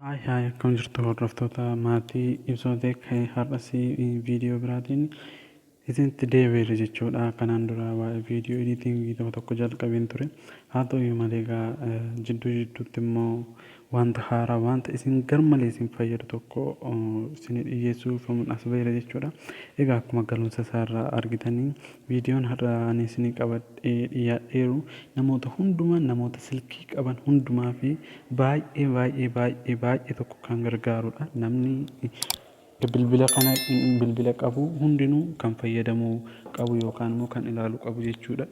Hi hi, akkam jirtu hordoftoota maatii Ibsoo Tech? Har'as viidiyoo biraatiin isinitti deebi'eera jechuudha. Kanaan dura waa'ee viidiyoo editingii tokko tokko jalqabeen ture. Haa ta'u iyyuu malee egaa jidduu jidduutti immoo wanta haaraa, wanta isin garmalee isin fayyadu tokko isin dhiyyeessuuf as ba'eera jechuudha. Egaa akkuma galumsa isaarraa argitanii, viidiyoon har'a ani isinii qabadhee dhiyaadheeru namoota hundumaa, namoota silkii qaban hundumaa fi baay'ee baay'ee baay'ee baay'ee tokko kan gargaarudha. Namni bilbila kana bilbila qabu hundinuu kan fayyadamuu qabu yookaan immoo kan ilaaluu qabu jechuudha.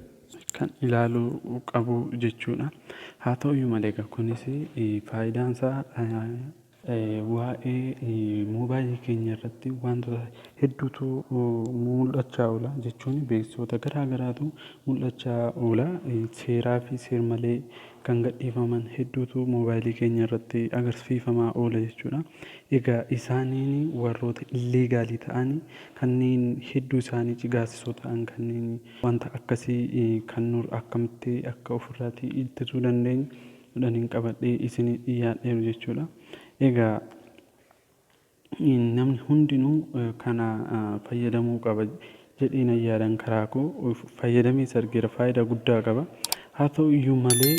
Kan ilaaluu qabu jechuudha. Haa ta'u iyyuu malee egaa kunis faayidaan isaa waa'ee moobaayilii keenya irratti wantoota hedduutu mul'achaa oola jechuun, beeksisoota garaa garaatu mul'achaa oola. Seeraa fi seer-malee kan gadhiifaman hedduutu moobaayilii keenya irratti agarsiifamaa oola jechuudha. Egaa isaaniin warroota illegal ta'an, kanneen hedduu isaanii cigaasisoo ta'an, kanneen wanta akkasii kan nu akkamitti akka ofirraatii ittisuu dandeenyu jedhaniin qabadhee isinii dhiyaadheeru jechuudha. Egaa namni hundinuu kana fayyadamuu qaba jedhee nan yaadan. Karaa koo fayyadamees argeera, faayidaa guddaa qaba. Haa ta'u iyyuu malee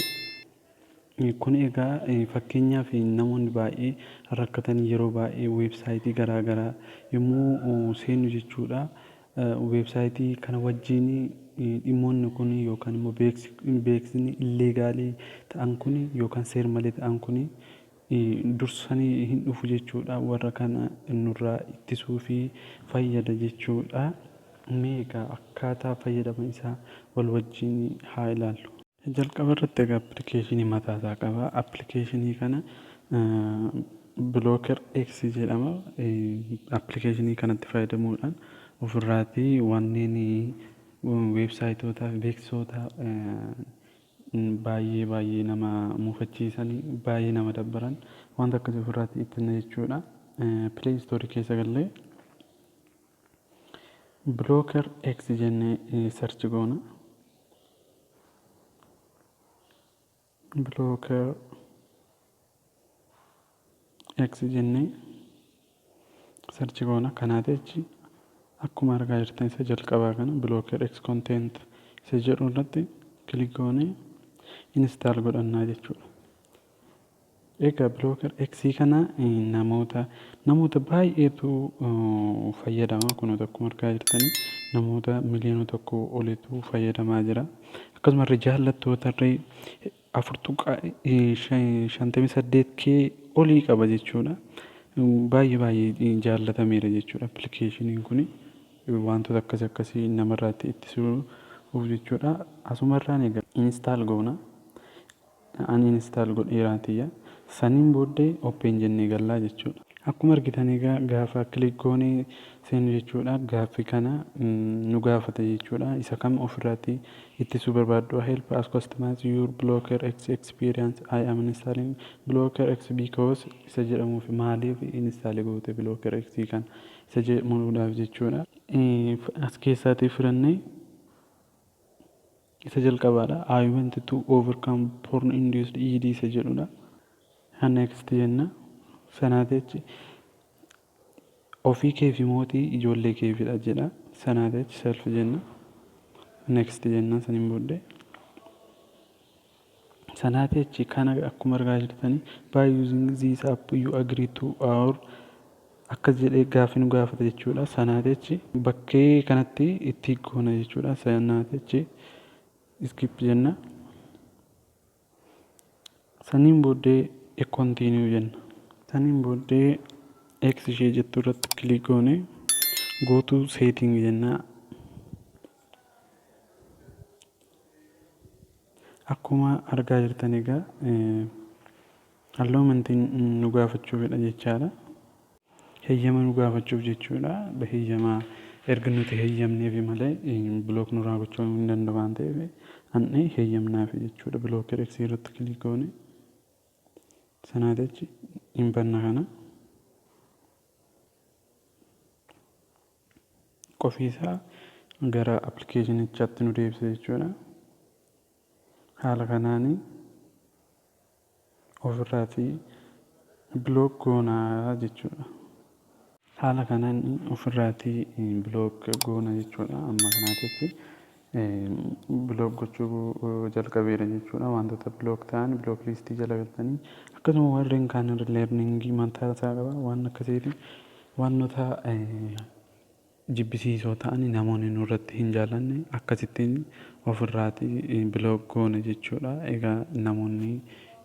kun egaa fakkeenyaaf namoonni baay'ee rakkatan yeroo baay'ee weebsaayitii garaa garaa yommuu seennu jechuudha. Weebsaayitii kana wajjin dhimmoonni kun yookaan immoo beeksisni illegal ta'an kun yookaan seer-malee ta'an kun dursanii hin dhufu jechuudha. Warra kana nurraa ittisuu fi fayyada jechuudha. Mee egaa akkaataa fayyadama isaa wal wajjin haa ilaallu. Jalqaba irratti egaa appilikeeshinii mataa isaa qaba. Appilikeeshinii kana Blocker X jedhama. Appilikeeshinii kanatti fayyadamuudhaan ofirraatii wanneen weebsaayitoota fi beeksisoota baay'ee baay'ee nama mufachiisan, baay'ee nama dabbaran, wanta akkasii ofirraatii ittisna jechuudha. Play Store keessa gallee Blocker X jennee search goona. Blocker X jennee search goona. Kanaati achi akkuma argaa jirtan isa jalqabaa kana, Blocker X content isa jedhu irratti click goonee install godhannaa jechuudha. Egaa Blocker X kana namoota baay'eetu fayyadama. Kun akkuma argaa jirtanii namoota 1 miliyoona olitu fayyadamaa jira. Akkasumallee jaallattoota illee 4.58 K olii qaba jechuudha. Baay'ee baay'ee jaallatameera jechuudha appilikeeshiniin kun, wantoota akkas akkasii namarraatti ittisuuf jechuudha. Asumarraan egaa install goona. Ani install godheeraatiyya. Saniin booddee open jennee gallaa jechuudha. Akkuma argitan egaa gaafa click goonee seenu jechuudha, gaaffii kana nu gaafata jechuudha. Isa kam ofirraatti ittisuu barbaaddu? Help us customize your Blocker X experience. I am installing Blocker X because isa jedhamuuf, maaliif install goote Blocker X kan isa jedhamuudhaaf jechuudha. As keessaatii filannee isa jalqabaadha. I want to overcome porn induced ED isa jedhudha. Next jenna. Sanaati achi ofii keefi mootii ijoollee keefidha jedha. Sanaati achi self jenna. Next jenna saniin booddee. Sanaati achi kana akkuma argaa jirtanii "By using this app you agree to our" akkas jedhee gaaffii nu gaafata jechuudha. Sanaati achi bakkee kanatti itti goona jechuudha. Sanaati achi skip jenna. Saniin booddee continue jenna. Saniin booddee X ishee jettu irratti click goone go to setting jenna. Akkuma argaa jirtan egaa halluu amantiin nu gaafachuufidha jechaadha. Heeyyama nu gaafachuuf jechuudha. Heeyyama erga nuti heeyyamneefi malee block nurraa gochuu hin danda'u waan ta'eef, anni heeyyamnaafi jechuudha. Blocker X irratti click goone sanaati achi hin banna. Kana qofiisaa gara appilikeeshinichaatti nu deebisa jechuudha. Haala kanaanii ofirraatii Block goonaa jechuudha. Haala kanaan ofirraatii block goona jechuudha. Amma kanaatitti block gochuu jalqabeera jechuudha. Wantoota block ta'an block listii jala galtanii, akkasuma warreen kaan learningii mataa isaa qaba, waan akkasiiti. Wantoota jibbisiisoo ta'an, namoonni nurratti hin jaallanne, akkasittiin ofirraatii block goona jechuudha. Egaa namoonni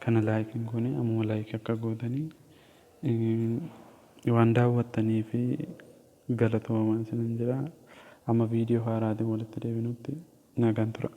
kana like hin goone ammuma like akka gootanii, waan daawwattanii fi galatoomaa isiniin jedha. Amma viidiyoo haaraatiin walitti deebinutti nagaan tura.